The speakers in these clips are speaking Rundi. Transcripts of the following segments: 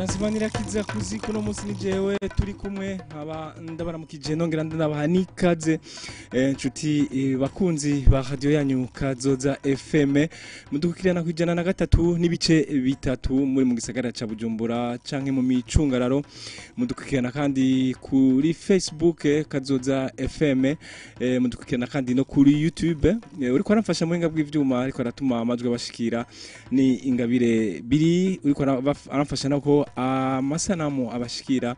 Terence Kuziko no munsi ni jewe turi kumwe nkaba ndabaramukije nongera ndabaha nikaze nshuti bakunzi ba radio yanyu Kazoza FM mudukirana kwijana na gatatu n'ibice bitatu muri mu gisagara ca Bujumbura canke mu micungararo mudukirana kandi kuri Facebook Kazoza FM mudukirana kandi no kuri YouTube uriko aramfasha muhinga bw'ivyuma ariko aratuma amajwi abashikira ni Ingabire biri uriko aramfasha nako amasanamu abashikira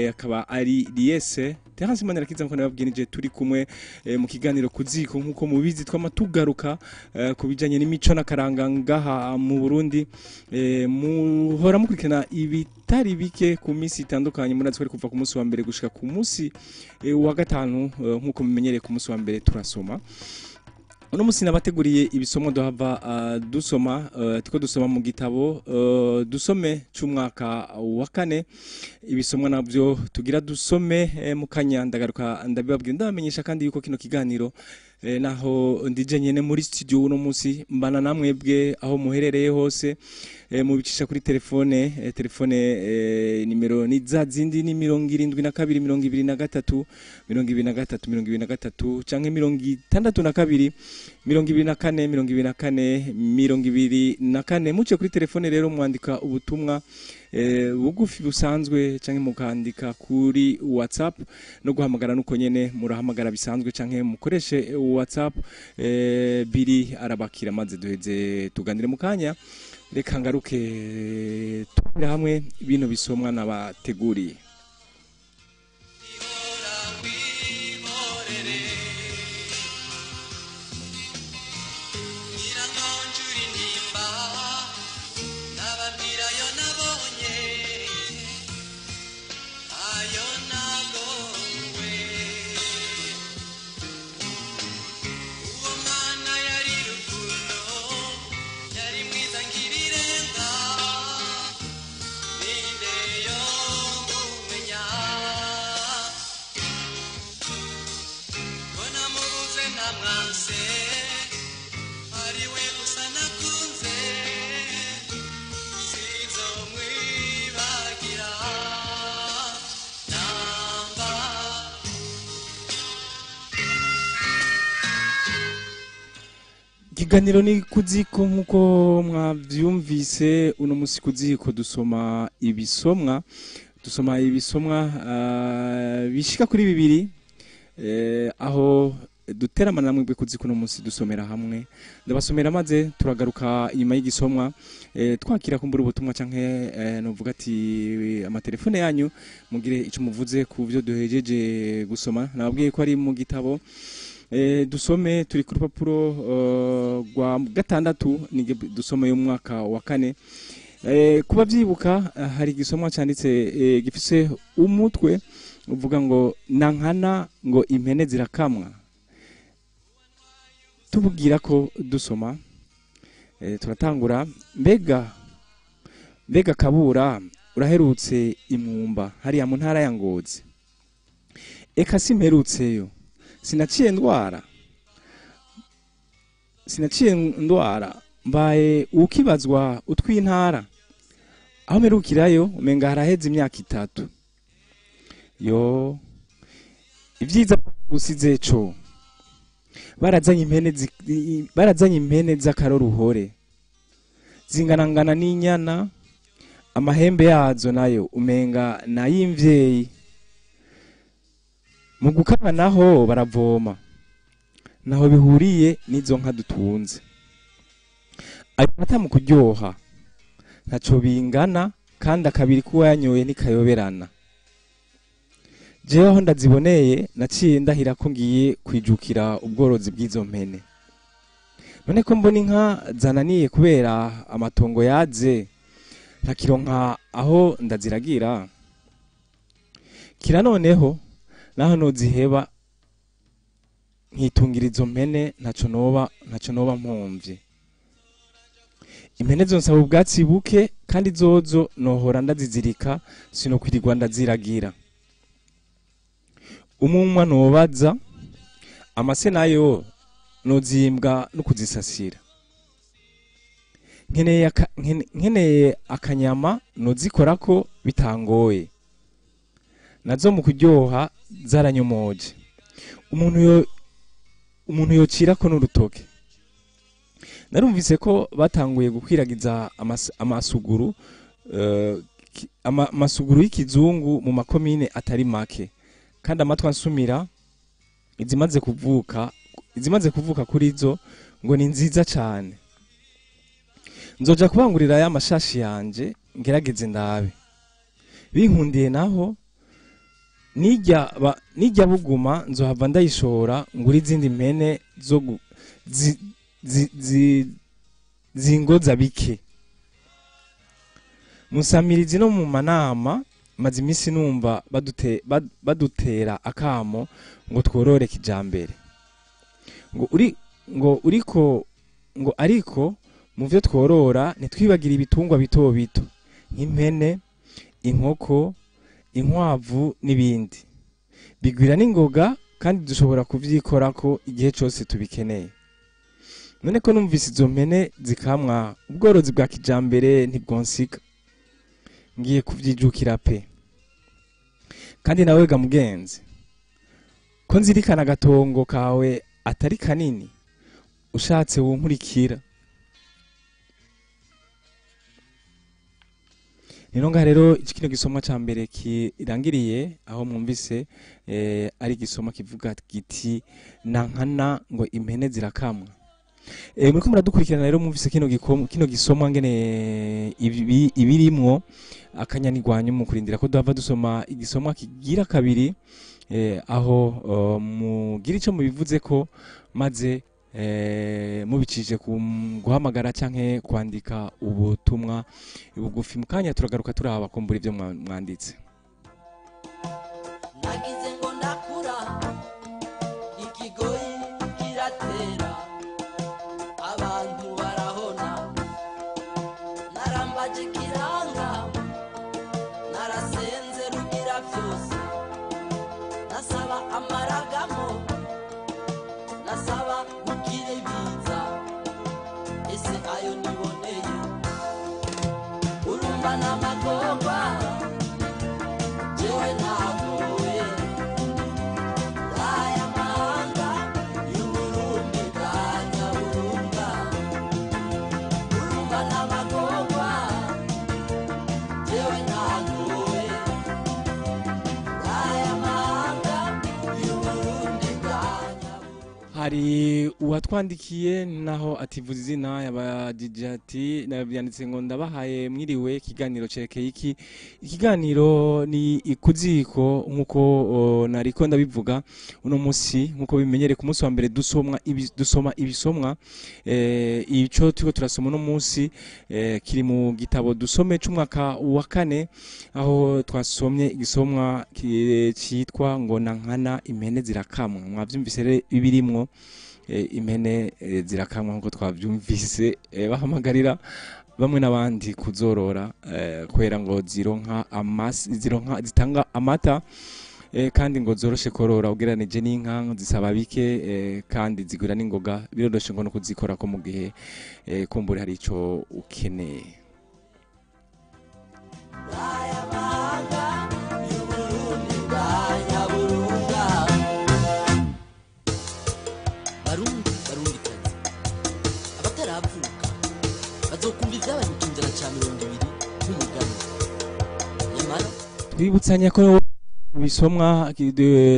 akaba ari Liese Terence Manirakiza nko nababwinije turi kumwe mu kiganiro kuziko nkuko mubizi twamatugaruka kubijanye n'imico nakaranga ngaha mu Burundi muhora mukurikirana ibitari bike ku minsi itandukanye murazi ko kuva ku munsi wa mbere gushika ku munsi wa gatanu nkuko mumenyereye ku munsi wa mbere turasoma. Uno musi nabateguriye ibisomo duhava dusoma tiko dusoma mu gitabo dusome c'umwaka wa kane ibisomwa navyo tugira dusome mu kanya ndagaruka ndabibabwira ndabamenyesha kandi yuko kino kiganiro naho ndije nyene muri studio uno musi mbana namwebwe aho muherereye hose mubicisha kuri telefone telefone nimero ni za zindi ni 72 23 23 23 canke 62 24 24 24 muce kuri telefone rero mwandika ubutumwa bugufi busanzwe canke mukandika kuri WhatsApp no guhamagara nuko nyene murahamagara bisanzwe canke mukoreshe WhatsApp biri arabakira maze duheze tuganire mukanya reka ngaruke tubire hamwe bino bisomwa nabateguriye. Ikiganiro ni kuziko nkuko mwavyumvise uno musi kuziko dusoma ibisomwa bishika kuri bibiri aho duteramana namwe kuziko uno musi dusomera hamwe ndabasomera maze turagaruka inyuma y'igisomwa twakira kumbura ubutumwa canke novuga ati amatelefone yanyu mugire ico muvuze ku byo duhejeje gusoma nababwiye ko ari mu gitabo dusome turi ku rupapuro rwa gatandatu ni dusome y'umwaka wa kane kuba byibuka hari igisomwa cyanditse gifise umutwe uvuga ngo nankana ngo impene zirakamwa tubwira ko dusoma turatangura mbega Kabura uraherutse imwumba hariya mu ntara ya Ngozi eka simperutseyo sinaciye ndwara mbaye ukibazwa utw'intara aho merukirayo umenga haraheze imyaka itatu yo ibyiza gusize co barazanye impene z'akaroruhore zinganangana n'inyana amahembe yazo nayo umenga nayimvyeyi mu gukama naho baravoma naho bihuriye n'izo nka dutunze ayo mata mu kuryoha ntaco bingana kandi akabiri kuwa yanyoye nikayoberana jewe aho ndaziboneye naciye ndahira ko ngiye kwijukira ubworozi bw'izo mpene none ko mbona inka zananiye kubera amatongo yaze ntakironka aho ndaziragira kira noneho naho noziheba nkitungira izo mpene ntaco noba mpomvye impene zonsaba ubwatsi buke kandi zozo nohora ndazizirika sinokwirirwa ndaziragira umumwa nobaza amase nayo nozimbwa no kuzisasira Nkeneye akanyama nozikorako bitangoye, nazo mu kuryoha zaranyomoje. Umuntu yocirako n'urutoke. Narumvise ko batanguye gukwiragiza amasuguru amasuguru y'ikizungu mu makomine atari make, kandi amatwi ansumira izimaze kuvuka kuri zo ngo ni nziza cane. Nzoja kubangurira ya mashashi yanje ngerageze ndabe. Binkundiye naho nijya buguma nzohava ndayishora ngura izindi mpene zo zingoza bike. Musamirizi no mu manama maze iminsi numva badutera akamo ngo tworore kijambere, ngo uri ngo uriko ngo ariko mu vyo tworora ntitwibagire ibitungwa bito bito nk'impene, inkoko, inkwavu n'ibindi bigwira n'ingoga, kandi dushobora kuvyikorako igihe cose tubikeneye. None ko numvise izo mpene zikamwa, ubworozi bwa kijambere ntibwonsiga, ngiye kuvyijukira pe. Kandi nawe ga mugenzi, ko nzirikana agatongo kawe atari kanini, ushatse wunkurikira. Nino ngaha rero iki kino gisomwa ca mbere kirangiriye aho mwumvise ari igisomwa kivuga giti nankana ngo impene zirakamwa. Muriko muradukurikirana rero, mwumvise kino gisomwa ngene ibirimwo akanyanirwanyu mu kurindira ko duhava dusoma igisomwa kigira kabiri, aho mugira ico mubivuze ko maze mubicishije ku guhamagara canke kwandika ubutumwa bugufi. Mu kanya turagaruka turaba kumbura ivyo mwanditse. Nagize ngo ndakura, ikigoyi kiratera, abantu barahona. Narambaje kiranga, narasenze rugira byose, nasaba amaragamo, nasaba gukira ibiza. Ese ayo niboneye urumva n'amagorwa, jewe nagowe. Aya mahanga y'Uburundi bwa Nyaburunga, urumva n'amagorwa, jewe nagowe. Aya mahanga y'Uburundi bwa Nyaburunga. Hari uwatwandikiye naho ativuza izina, yabajije ati yanditse ngo ndabahaye mwiriwe, ikiganiro cerekeye iki? Ikiganiro ni ikuziko nkuko nariko ndabivuga. Uno munsi nkuko bimenyere ku munsi wa mbere dusoma ibisomwa. Ico turiko turasoma uno munsi kiri mu gitabo dusome c'umwaka wa kane, aho twasomye igisomwa citwa ngo nankana impene zirakamwa. Mwavyumvise rero ibirimwo, impene zirakamwa nkuko twavyumvise, bahamagarira bamwe n'abandi kuzorora, kubera ngo zironka amasi, zironka zitanga amata, kandi ngo zoroshe korora ugereranije n'inka, ngo zisaba bike, kandi zigwira n'ingoga, biroroshe ngo no kuzikorako mu gihe kumbure hari ico ukeneye. Aya mahanga y'Uburundi bwa Nyaburunga. Barundi, Barundikazi, abataravuka bazokumva ibyabaye mu kinjana ca 20 nk'umugani, nyamara Twibutsanya ko bisomwa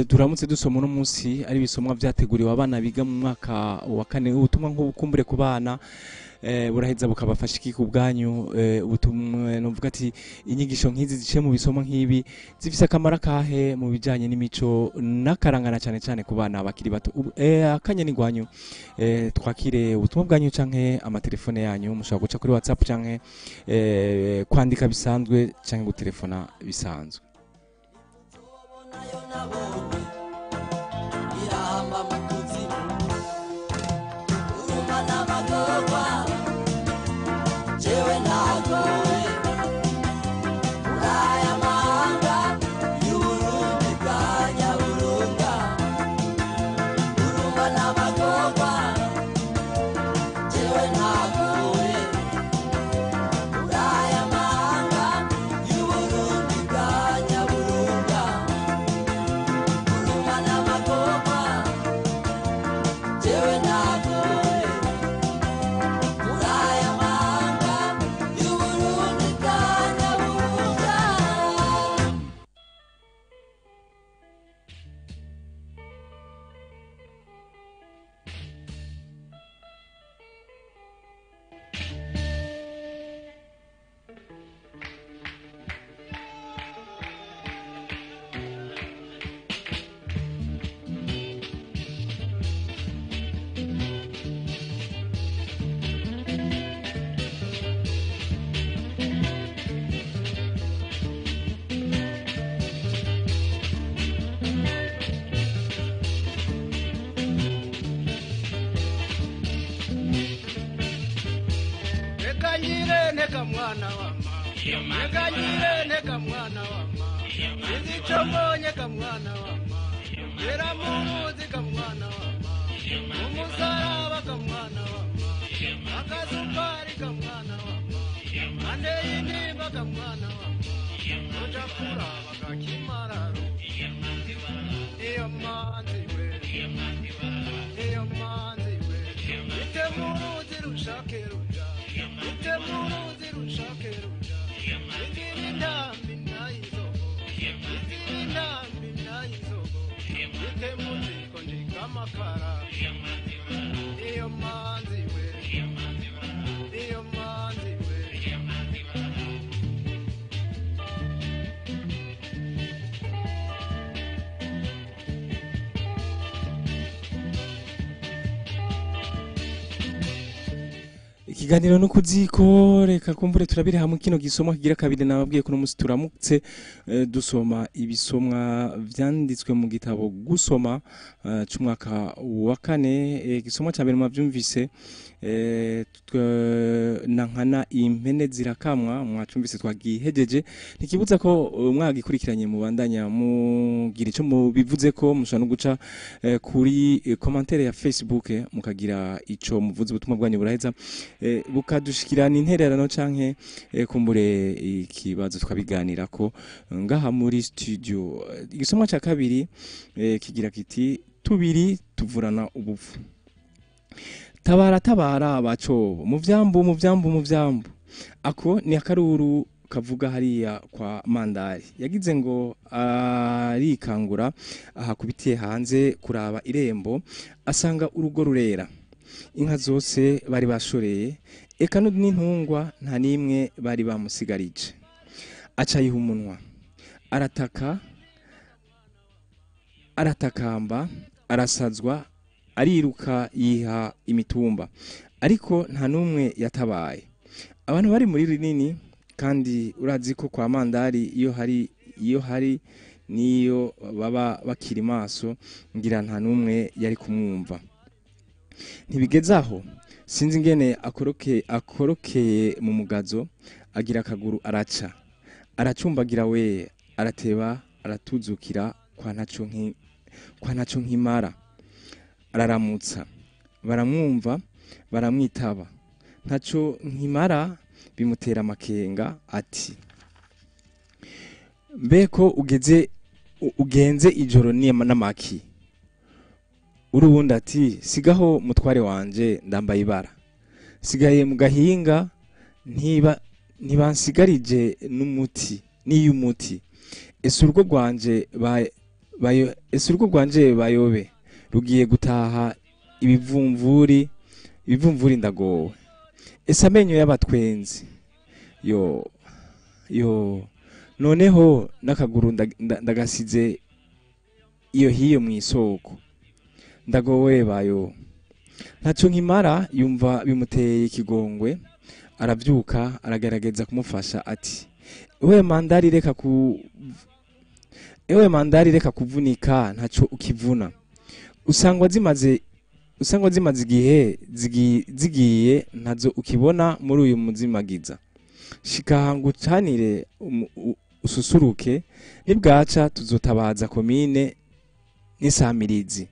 turamutse dusoma uno munsi ari ibisomwa vyateguriwe abana biga mu mwaka wa kane. Ubutumwa nk'ubukumbure ku bana buraheza bukabafasha iki ku bwanyu? Ubutumwa novuga ati inyigisho nk'izi ziciye mu bisomwa nk'ibi zifise akamaro kahe mu bijanye n'imico n'akarangana, cyane cyane ku bana bakiri bato? Akanya ni gwanyu, twakire ubutumwa bwanyu canke amatelefone yanyu. Mushobora guca kuri WhatsApp canke kwandika bisanzwe canke gutelefona bisanzwe. Nayo nabonye irahamba mu kuzimu, urumva n'amagorwa, jewe nagowe. Muri aya mahanga y'Uburundi bwa Nyaburunga, urumva n'amagorwa, jewe nagowe. Jewe nagowe muri aya mahanga y'Uburundi bwa Nyaburunga. Reka nyirene kamwana wama, reka nyirene kamwana wama, sinzi ico mbonye kamwana wama, ngera mu ruzi kamwana wama, umusaraba kamwana wama, akazupari kamwana wama, ande intimba kamwana wama, uja kuraba kakimararo, iyo manzi we, iyo manzi we, ite mu ruzi rushake ruja, ite mu ruzi rushake ruja, izira intambi nayizogo, izira intambi nayizogo, ite mu ziko njikamakara, iyo manzi we, iyo manzi we. Ikiganiro no kuziko, reka kumbure turabire hamwe kino gisomwa kigira kabiri. Nababwiye ko musi turamutse dusoma ibisomwa vyanditswe mu gitabo gusoma c'umwaka wa kane. Igisomwa ca mbere mwavyumvise, nankana impene zirakamwa, mwacumvise twagihejeje. Ntikibuza ko mwagikurikiranye mubandanya mugira ico mubivuze, ko mushobora no guca kuri commentaire ya Facebook, mukagira ico muvuze. Ubutumwa bwanyu buraheza bukadushikirana intererano canke kumbure ikibazo, tukabiganirako ngaha muri studio. Igisomwa ca kabiri kigira kiti: tubiri tuvurana ubupfu. Tabara, tabara bacobo, mu vyambu, mu vyambu, mu vyambu! Ako ni akaruru kavuga hariya kwa Mandari. Yagize ngo arikangura ahakubitiye hanze kuraba irembo, asanga urugo rurera, inka zose bari bashoreye, eka n'intungwa nta n'imwe bari bamusigarije. Aca yiha umunwa, arataka, aratakamba, arasazwa, ariruka, yiha imitumba, ariko nta n'umwe yatabaye. Abantu bari muri rinini, kandi urazi ko kwa Mandari iyo hari niyo baba bakiri maso, ngira nta n'umwe yari kumwumva. Ntibigeze aho, sinzi ingene akorokeye mu mugazo, agira akaguru, araca aracumbagira we, arateba aratuzukira kwa ntaco nkimara. Araramutsa, baramwumva, baramwitaba. Ntaco nkimara bimutera amakenga, ati: "Mbeko ugeze ugenze ijoro n'amaki?" Urubundi ati: "Sigaho mutware wanje, ndambaye ibara, sigaye mu gahinga, ntiba ntibansigarije n'umuti n'iy'umuti. Ese urugo rwanje bayobe rugiye gutaha ibivumvuri, ibivumvuri, ndagowe! Ese amenyo y'abatwenzi yo yo! Noneho n'akaguru ndagasize iyo hiyo mu isoko, ndagowe bayo!" Ntaco nkimara yumva bimuteye ikigongwe, aravyuka, aragerageza kumufasha, ati: "Ewe Mandari, reka kuvunika, ntaco ukivuna. Usangwa zimaze igihe zigiye, ntazo ukibona muri uyu muzimagiza. Shika ngucanire ususuruke, nibwaca tuzotabaza komine n'isamirizi,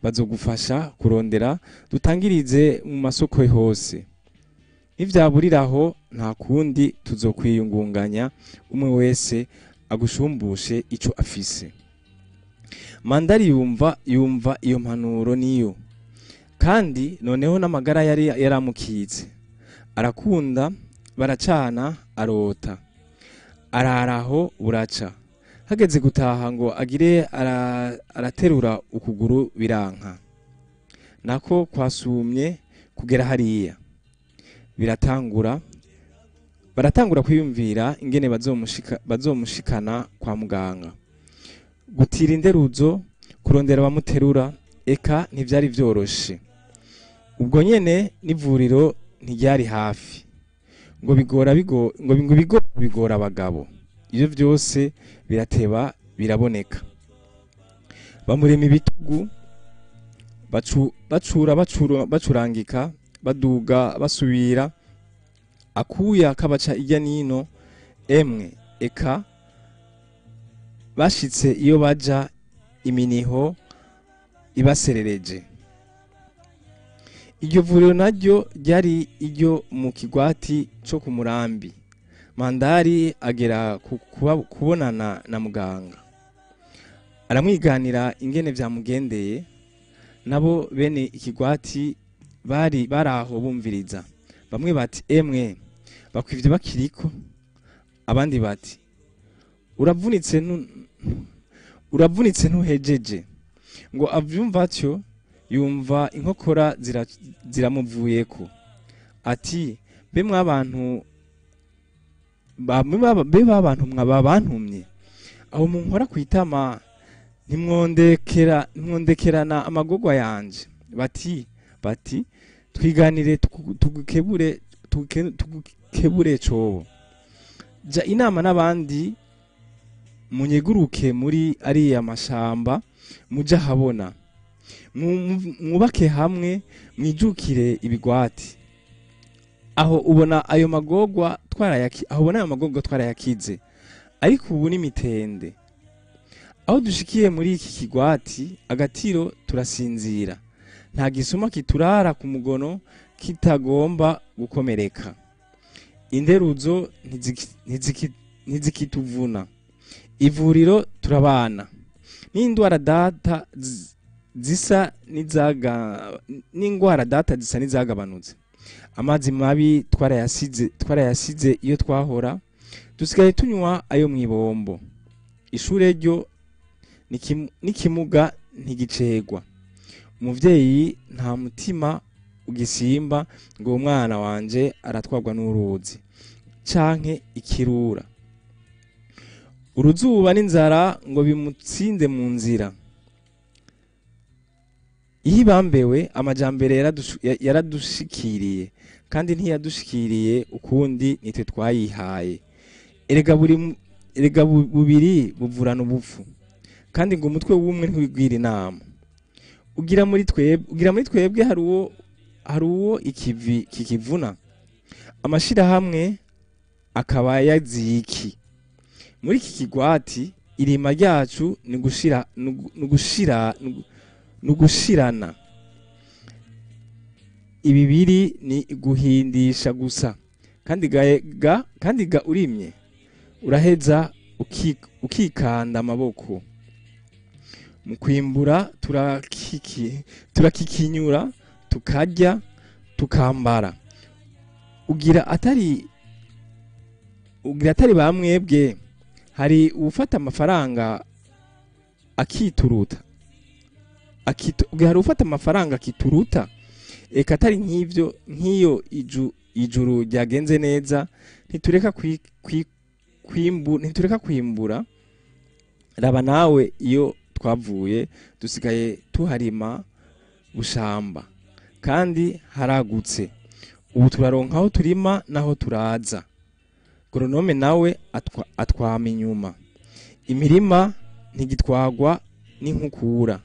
bazogufasha kurondera, dutangirize mu masoko hose. Nivyaburiraho nta kundi, tuzokwiyungunganya, umwe wese agushumbushe ico afise." Mandari yumva iyo mpanuro niyo. Kandi noneho n'amagara yari yaramukitse, arakunda baracana arota, araraho buraca. Hageze gutaha ngo agire araterura ukuguru biranka, nako kwasumye kugera hariya. Biratangura baratangura kwiyumvira ingene bazomushikana kwa muganga, gutira inderuzo, kurondera abamuterura, eka ntivyari vyoroshe. Ubwo nyene n'ivuriro ntiryari hafi, ngo bigora bigo ngo ngo bigora bigora abagabo. Ivyo vyose birateba biraboneka. Bamurema ibitugu, bacura bacura bacurangika, baduga basubira, akuya kabaca irya nino. Emwe eka bashitse iyo baja iminiho ibaserereje. Iryo vuriro naryo ryari iryo mu kigwati co ku Murambi. Mandari agera kubonana na muganga, aramwiganira ingene vyamugendeye. Nabo bene ikigwati bari baraho bumviriza, bamwe bati emwe bakwivye bakiriko, abandi bati uravunitse ntuhejeje. Ngo avyumva atyo yumva inkokora ziramuvuyeko, ati be mwabantu be babantu mwababantumye aho munkora kwitama, ntimwondekerana amagogwa yanje. Bati twiganire tugukebure cobo, ja inama n'abandi munyeguruke muri ariya mashamba muja habona, mwubake hamwe mwijukire ibigwati. Aho ubona ayo magogwa twarayakize, ariko ubu n'imitende. Aho dushikiye muri iki kigwati agatiro turasinzira, nta gisuma kiturara ku mugono kitagomba gukomereka. Inderuzo ntizikituvuna, ivuriro turabana n'indwara data zisa n'izaga n'ingwara data zisa n'izagabanutse. Amazi mabi twarayasize iyo twahora, dusigaye tunywa ayo mwibombo. Ishure ryo n'ikimuga ntigicegwa. Umuvyeyi nta mutima ugisimba ngo umwana wanje aratwarwa n'uruzi canke ikirura, uruzuba n'inzara ngo bimutsinde mu nzira. Iyo ibambewe amajambere yaradushikiriye, kandi ntiyadushikiriye ukundi nitwe twayihaye. Erega bubiri buvurana ubupfu, kandi ngo umutwe w'umwe ntiwigwira inama. Ugira muri twebwe hari uwo ikivi kikivuna, amashirahamwe akaba yaziki. Muri iki kigwati irima ryacu ni gushirana. Ibibiri ni guhindisha gusa, kandi ga urimye uraheza ukikanda amaboko. Mu kwimbura turakikinyura, tukarya, tukambara. Ugira atari bamwebwe hari ufata amafaranga akituruta, hari ufata amafaranga akituruta. Eka atari nk'ivyo, nk'iyo ijuru ryagenze neza ntitureka kwimbura. Raba nawe iyo twavuye dusigaye tuharima bushamba, kandi haragutse. Ubu turaronka aho turima naho turaza. Goronome nawe atwama inyuma. Imirima ntigitwagwa n'inkukura,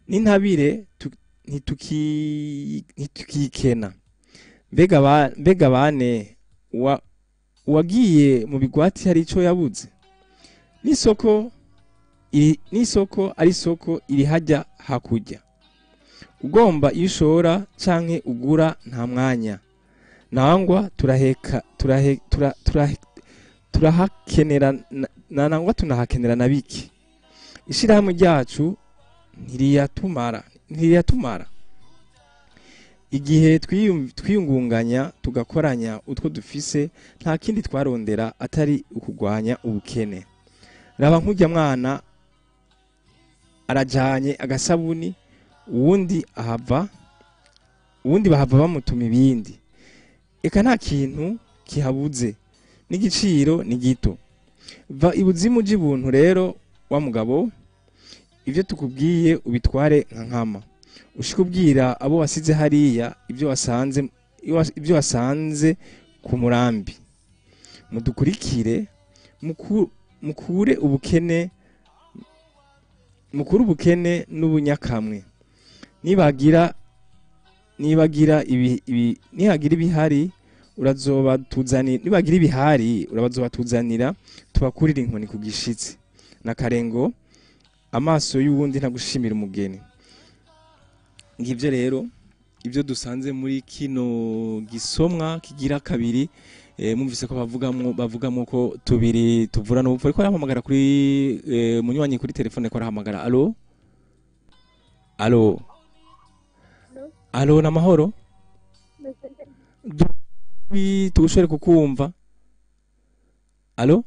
n'intabire ntitukikena. Mbega bane uwagiye mu bigwati hari ico yabuze? N'isoko ari soko iri hajya hakurya. Ugomba iyo ushora canke ugura nta mwanya. Nangwa turaheka turahakenera nangwa tunahakenera na biki. Ishirahamwe ryacu ntiriyatumara. Igihe twiyungunganya tugakoranya utwo dufise, nta kindi twarondera atari ukugwanya ubukene. Raba nk'urya mwana arajanye agasabuni, uwundi ahava, uwundi bahava bamutuma ibindi. Eka nta kintu kihabuze, n'igiciro ni gito. Va ibuzimu j'ibuntu rero wa mugabo, ivyo tukubwiye ubitware nka nkama. Ushike ubwira abo wasize hariya ibyo wasanze ku murambi. Mudukurikire, mukure ubukene, mukure ubukene n'ubunyakamwe. Nibagira ibi, ibi nihagira ibihari urazobatuzanira, nibagira ibihari urabazobatuzanira, tubakurira inkoni ku gishitsi. Na karengo amaso y'uwundi ntagushimira umugeni. Ngivyo rero ibyo dusanze muri kino gisomwa kigira kabiri. Mumvise ko bavugamo ko tubiri tuvura n'ubupfu. Ariko arahamagara kuri munywanyi kuri telefone, ko arahamagara. Allo, allo, allo, namahoro? Tugushobore kukumva. Allo.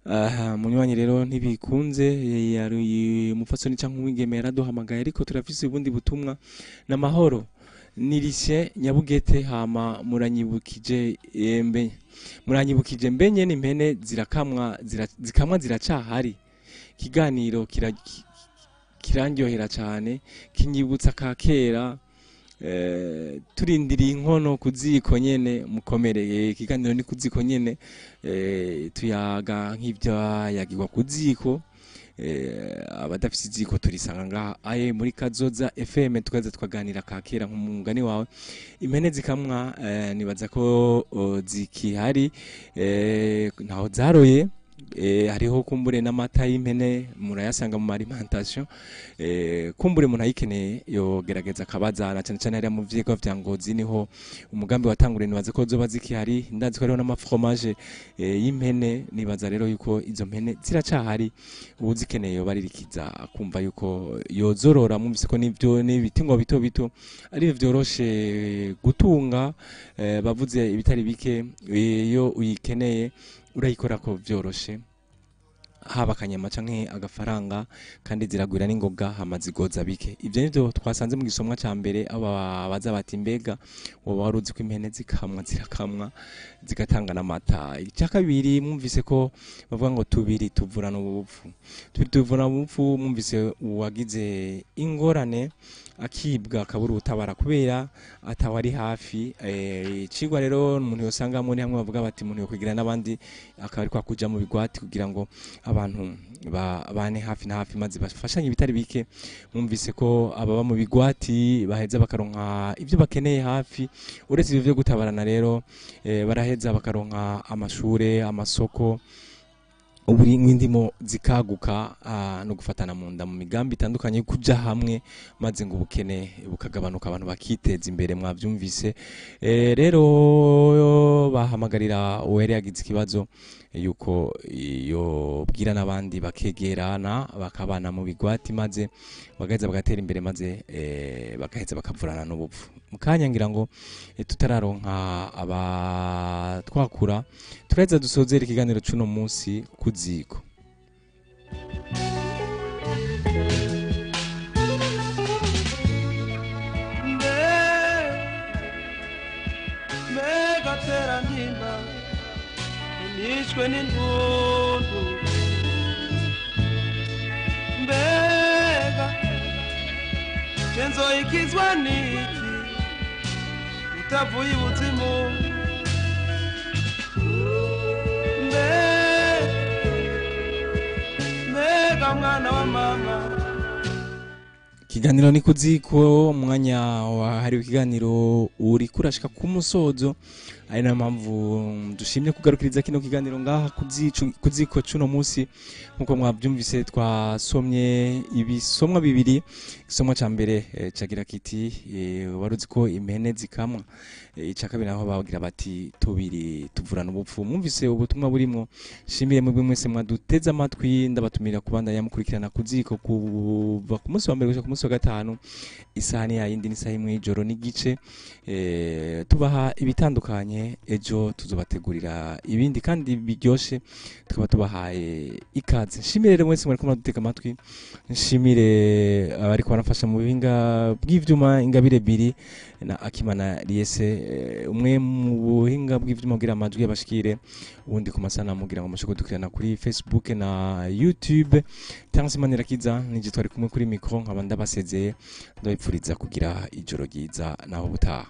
Aha munywanyi rero ntibikunze, yari umupfasoni canke umwigeme yaraduhamagaye, ariko turafise ubundi butumwa. Namahoro, ni Lucien Nyabugete. Hama muranyibukije mbe, muranyibukije mbe nyene impene zirakamwa zikamwa ziracahari. Ikiganiro kirandyohera cyane, kinyibutsa ka kera, turindiriye inkono ku ziko nyene. Mukomereye, ikiganiro ni ku ziko nyene, tuyaga nk'ibyo yagirwa ku ziko. Abadafise iziko turisanga ngaha aye muri Kazoza FM, tukaza tukaganira ka kera nk'umugani wawe. Impene zikamwa, nibaza ko zikihari, ntaho zaroye. Hariho kumbure n'amata y'impene murayasanga mu alimentation. Kumbure umuntu ayikeneye yogerageza akabaza, na cyane cyane hariya mu vyigwa vya Ngozi niho umugambi watanguriye. Nibaza ko zoba zikihari, ndazi ko hariho n'amafromage y'impene. Nibaza rero yuko izo mpene ziracahari, uwuzikeneye yobaririkiza akumva yuko yozorora. Mwumvise ko nivyo n'ibitungwa bito bito ari vyoroshe gutunga. Bavuze ibitari bike, iyo uyikeneye urayikora ko vyoroshe, haba akanyama canke agafaranga, kandi ziragwira n'ingoga, hama zigoza bike. Ivyo nivyo twasanze mu gisomwa ca mbere. Aba baza bati: "Mbega woba wari uzi ko impene zikamwa zirakamwa zigatanga n'amata?" Icya kabiri, mwumvise ko bavuga ngo tubiri tuvurana ubupfu, tubiri tuvurana ubupfu. Mwumvise uwagize ingorane akibwa akabura ubutabara kubera atawe ari hafi. Icigwa rero umuntu yosangamo ni hamwe bavuga bati umuntu yokwigira n'abandi, akaba ari kwa kuja mu bigwati kugira ngo abantu babane hafi na hafi maze bafashanye ibitari bike. Mwumvise ko ababa mu bigwati baheza bakaronka ibyo bakeneye hafi. Uretse ibyo byo gutabarana rero, baraheza bakaronka amashure, amasoko, ubu n'indimo zikaguka, no gufatana mu nda mu migambi itandukanye yo kuja hamwe, maze ngo ubukene bukagabanuka, abantu bakiteza imbere. Mwavyumvise. Rero bahamagarira uwere yagize ikibazo yuko yobwira n'abandi bakegerana, bakabana mu bigwati, maze bagaheza bagatera imbere, maze bagaheza bakavurana n'ubupfu. Mu kanya ngira ngo tutararonka abatwakura, turaheza dusozera ikiganiro c'uno munsi ku ziko. Mbe mbega tera ndimba nishwe n'intuntu, mbega nzoyikizwa n'iki utavuye ibuzimu? Mbe mbega mwana wa mama. Ikiganiro ni kuziko, umwanya wahariwe ikiganiro uri kurashika ku musozo. Ari nayo mpamvu dushimye kugarukiriza kino kiganiro ngaha kuziko cuno munsi. Nkuko mwabyumvise, twasomye ibisomwa bibiri. Igisomwa ca mbere cagira kiti: "Waruzi ko impene zikamwa?" Ica kabiri naho bagira bati: "Tubiri tuvurana ubupfu." Mwumvise ubutumwa burimo. Shimire mwebwe mwese mwaduteze amatwi, ndabatumira kubandanya mukurikirana kuziko kuva ku munsi wa mbere gushika ku munsi wa gatanu, isaha ni yayindi, n'isaha imwe y'ijoro n'igice. Tubaha ibitandukanye. Ejo tuzobategurira ibindi kandi biryoshe, tukaba tubahaye ikaze. Nshimire rero mwese mwariko muradutega amatwi, nshimire abariko barafasha mu buhinga bw'ivyuma, Ingabire Biri na Akimana Liese, umwe mu buhinga bw'ivyuma kugira amajwi yabashikire, uwundi ku masanamu kugira ngo mushobore kudukurikirana kuri Facebook na YouTube. Terence Manirakiza nije twari kumwe kuri micro, nkaba ndabasezeye, ndabipfuriza kugira ijoro ryiza, naho butaha.